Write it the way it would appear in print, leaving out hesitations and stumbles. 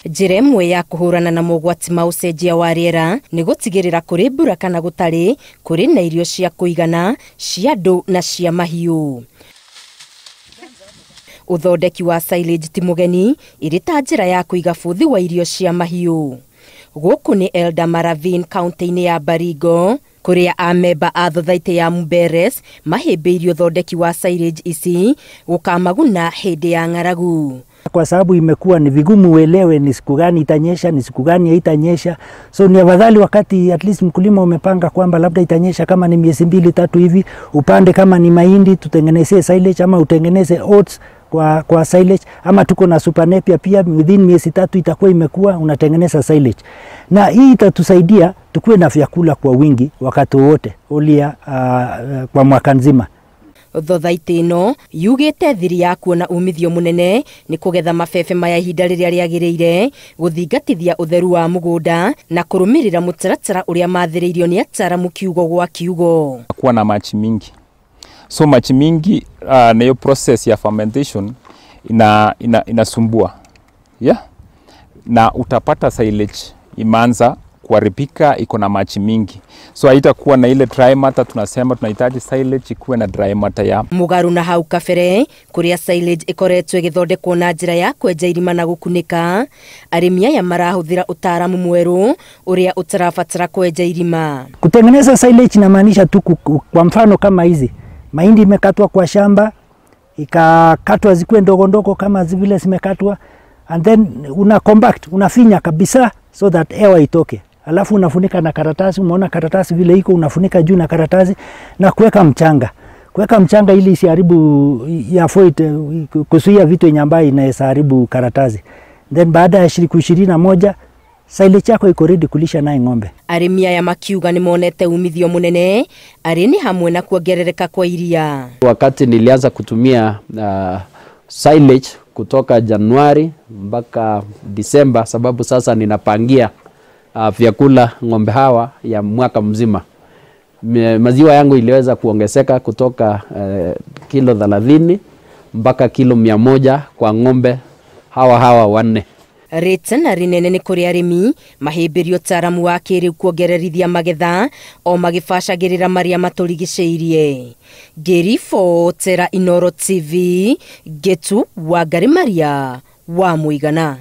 Njĩra ĩmwe ya kũhũrana na mogwati ma ũcenjia wa rĩera nĩ gũtigĩrĩra kũrĩ mbura kana gũtarĩ, kũrĩ na irio cia kũigana cia andũ na cia mahiũ. Ũthondeki wa silage ti mũgeni ĩrĩ ta njĩra ya kũiga bũthi wa irio cia mahiũ. Gũkũ nĩ Eldama Ravine kaunti-inĩ ya Baringo, kũrĩa amemba a thothaitĩ ya Mberes mahĩmbĩirie ũthondeki wa silage ici gũkamaguna hĩndĩ ya ng'aragu. Kwa sababu imekuwa ni vigumu uelewe ni siku gani itanyesha, ni siku gani haitanyesha. So ni afadhali wakati at least mkulima umepanga kwamba labda itanyesha kama ni miezi 2-3 hivi, upande kama ni mahindi tutengenezee silage ama utengeneze oats kwa silage, ama tuko na super napier pia within miezi 3 itakuwa imekuwa, unatengeneza silage. Na hii itatusaidia tukue na vyakula kwa wingi wakati wote ulia kwa mwaka nzima. Thothaitĩ ĩno yugĩte thiri ya kuona umithio mũnene nĩ kũgetha mabebe maya ihinda rĩrĩa rĩagĩrĩire, gũthingatithia ũtheru wa mũgũnda na kũrũmĩrĩra mũtaratara ũrĩa mathĩrĩirio nĩ ataaramu kiugo gwa kiugo. Kuwa na maji mingi. So maji mingi na hiyo process ya fermentation inasumbua. Yeah? Na utapata silage imeanza kuharibika, iko na maji mingi. So haitakuwa na ile dry matter. Tunasema tunahitaji silage ikuwe na dry matter ya Mugaru na hau kabere kuria silage ikoretwo igithondekwo na njira ya kwenja irima na gukunika, arimi aya marahuthira utaaramu mweru uria utarabatara kwenja irima. Kutengeneza silage inamaanisha tu kwa mfano kama hizi mahindi imekatwa kwa shamba, ikakatwa zikuwe ndogo ndogo kama vile zimekatwa, and then una compact, unafinya kabisa so that hewa itoke. Alafu unafunika na karatasi, umeona karatasi vile iko, unafunika juu na karatasi na kuweka mchanga. Kuweka mchanga ili isiharibu, ya avoid kuzuia vitu yenye ambayo inaweza haribu karatasi. Then baada ya siku 21 silage yako iko ready kulisha naye ng'ombe. Arĩmi aya makiuga nĩ monete umithio mũnene arĩ nĩ hamwe na kuongerereka kwa iria. Wakati nilianza kutumia silage kutoka Januari mpaka Disemba, sababu sasa ninapangia vyakula ng'ombe hawa ya mwaka mzima. Maziwa yangu iliweza kuongezeka kutoka kilo 30 mpaka kilo 100 kwa ng'ombe hawa wanne. Rĩtana rĩnene nĩ kũrĩ arĩmi mahĩmbĩrie ũtaaramu wa kĩrĩu kuongererithia magetha o magĩbacagĩrĩra marĩa matũrigicĩirie. Ngĩribotera Inooro TV, Ngetu Wangari Maria wa Mũigana.